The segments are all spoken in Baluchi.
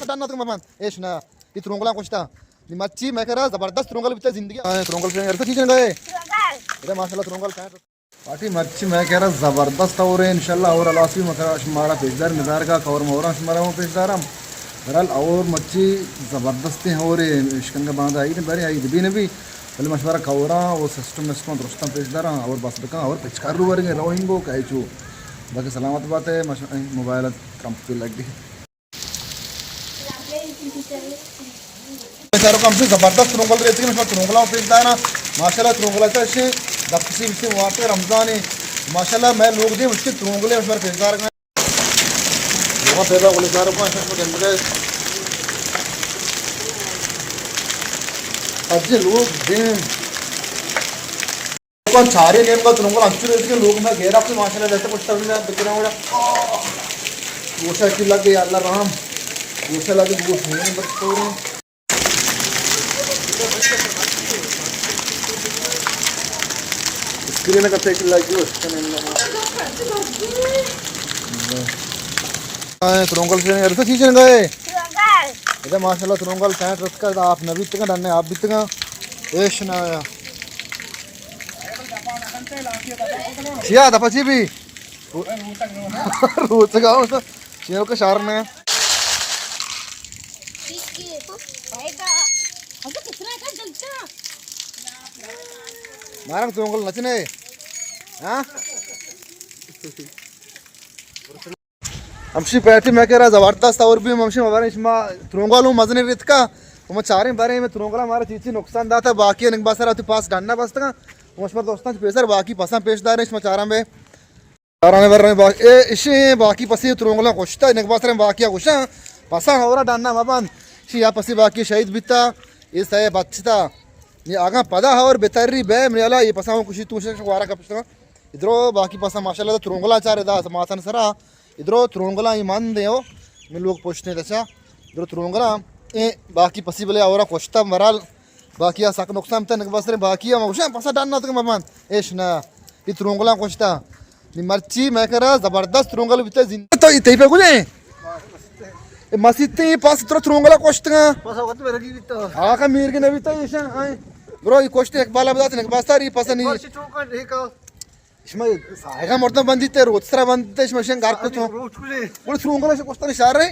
ڈن اتک مبند، ایش نہ، یہ ترونگلا کشتا۔ نی مرچی میں کرا زبردست ترونگل بیتا زندگی۔ ہاں، ترونگل سے ارسا چیز گئے۔ ادا ماشاءاللہ ترونگل پینٹ۔ پارٹی مرچی میں کرا زبردست اور ہے، انشاءاللہ اور ہلاس بھی مکرا شمارا پیشدار ندار کا کور مورا شمارا ہوں پیشدارم۔ برحال اور مرچی زبردست ہیں اور ہے، اشکنگا باندھا عید بری عید بھی نبی۔ بلے مشورہ کورا اور سسٹم مسٹم درستاں پیشدارا اور بس بکا اور پچکار رو ورگے روئنگو کہے چو۔ باقی سلامت بات ہے، مش-، موبائل ٹرمپ پہ لگ گئی۔ بیچاروں کا ہم سے زبردست ترونگل رہتی ہے، ماشاءاللہ ترونگلا پیش دارا، ماشاءاللہ ترونگلا سے دپسی بسی موافق رمضان ہے، ماشاءاللہ میں لوگ دے مشکل ترونگلے مشور پیش دار کا۔ لوگا پیدا گلے داروں کا شش گھنٹے اجے لوگ دے۔ کون چارے نیم کا ترونگل انچو رہتی کہ لوگ میں گہرا کوئی ماشاءاللہ جیسے کچھ تبھی میں بکرا ہوا۔ گوشا کی لگ گئی اللہ رحم۔ گوشا لگے گوش نہیں بس تو رہے۔ اسکرین کا ٹیک لگ گئی اس کا نہیں لگا۔ ہاں، ترونگل سے نہیں، ارسا چیز نہیں گئے۔ ادا ماشاءاللہ ترونگل ٹائٹ رکھا، آپ نہ بیتگا، ڈنے آپ بیتگا۔ ایش نہ آیا۔ چیا دپا چی بھی؟ روچگا ہو تو چیو کا شار نے۔ مارم ترونگل نچنے۔ ہاں؟ ہمشی پیٹی میں کرا زبردست اور بھی ہمشی مبارن شما ترونگلو مزنے ریتکا۔ ہم چاریں بارے میں ترونگلا مارا چیچی نقصان داتا، باقی نک بسر آتی پاس ڈننا بستگا۔ ہم شما دوستان پیسر باقی پسند پیش داریں شما چاراں بے۔ چاراں بارے با-، اے اشی باقی پسی ترونگلا کشتا، نک بسر باقی کشا۔ پسا ہورا ڈننا مبند۔ شی یا پسی باقی شہید بیتا، اے سہ بچتا۔ نی آگاں پدا ہور بتری بے، منی اللہ، یہ پسا ہوں کشی تو شش وارا کپشتا۔ ادرو باقی پسا ماشاءاللہ ترونگلا چارے دا ماتن سرا۔ ادرو ترونگلا یہ مند ہے ہو، من لوگ پوچھتے دچا۔ ادرو ترونگلا اے باقی پسی بلے اورا کشتا مرال۔ باقی آ سک نقصان تا نک بسرے باقی ہم اوشا پسا ڈان نہ تک مبان۔ ایش نہ، یہ ترونگلا کشتا۔ نی مرچی میں کرا زبردست ترونگل بیتا زند۔ تو یہ تئی پہ کجے؟ اے مسیت تے پاس ترا ترونگلا کشتگا۔ پاس وقت میں رگی بیتا۔ آقا میر کے نبی تا ایشا آئے۔ برو یہ کشتے اقبال آباد نک بستا ری پسا نہیں۔ مرچی چوکا ڈھیکا۔ شما سایگا مردم بندیتے، روچ سرا بندیتے، شما شنگ گار کتو۔ روچ کجے؟ برو ترونگلا سے کشتا نشار رہے۔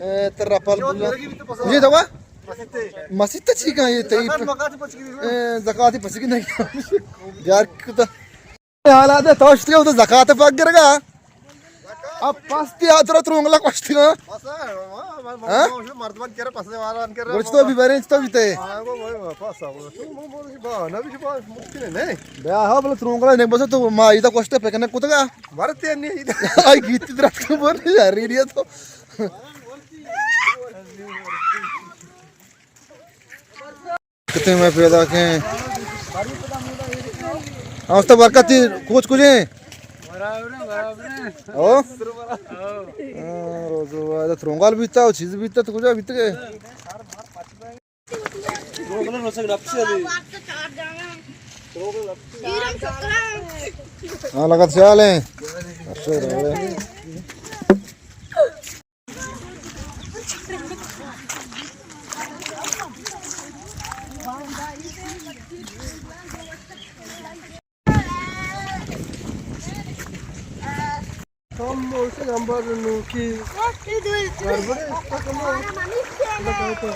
اے ترا پل بولا۔ مجھے دوا؟ مسیت تے چی کہاں یہ تئی؟ زکاتی پچکی نہیں۔ یار کتا۔ حالات ہے، تو اشتگا تو زکات پاک گرگا۔ اب پستی آ ترا ترونگلا کشتگا۔ ہاں؟ مردمان کرا پسے والا کرا۔ گوشت تو بھی برنج تو بھی تے۔ بیا ہاں بلے ترونگلا نہیں بس تو ما ایدا کشتے پکنک کتگا۔ مرتے نہیں ایدا۔ آئی گیتی درات کو بول نہیں جا رہی ہے تو۔ کتے میں پیدا کیں۔ اوستا برکتی کوچ کجیں؟ او؟ ہاں، روزو آ، ترونگال بیتا، چیز بیتا، تو کجا بیتا کے؟ ہاں، لگت سیال ہیں۔ اچھا، کم موسم ہمبر نوکی۔ گڑبڑے، کم۔